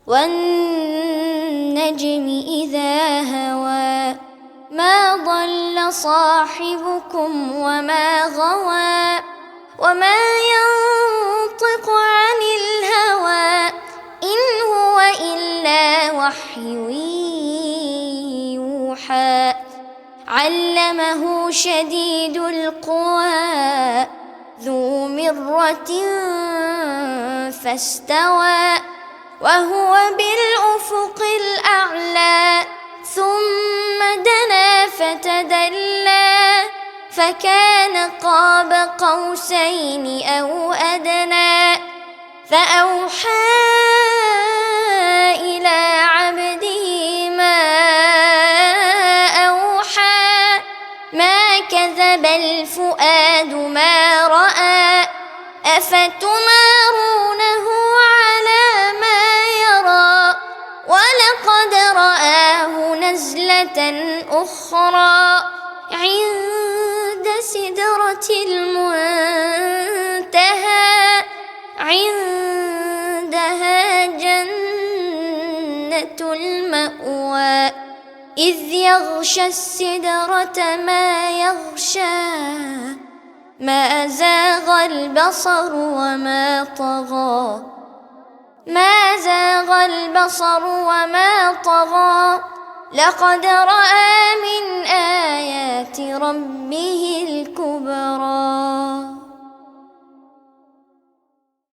والنجم إذا هوى ما ضل صاحبكم وما غوى وما ينطق عن الهوى إن هو إلا وحي يوحى علمه شديد القوى ذو مرة فاستوى وهو بالأفق الأعلى ثم دنا فتدلى فكان قاب قوسين أو أدنى فأوحى إلى عبده ما أوحى ما كذب الفؤاد ما رأى أفتمارونه على ما يرى ولقد رآه نزلة أخرى عند سدرة المنتهى عندها جنة المأوى إذ يغشى السدرة ما يغشى ما زاغ البصر وما طغى ما زاغ البصر وما طغى لقد رأى من آيات ربه الكبرى.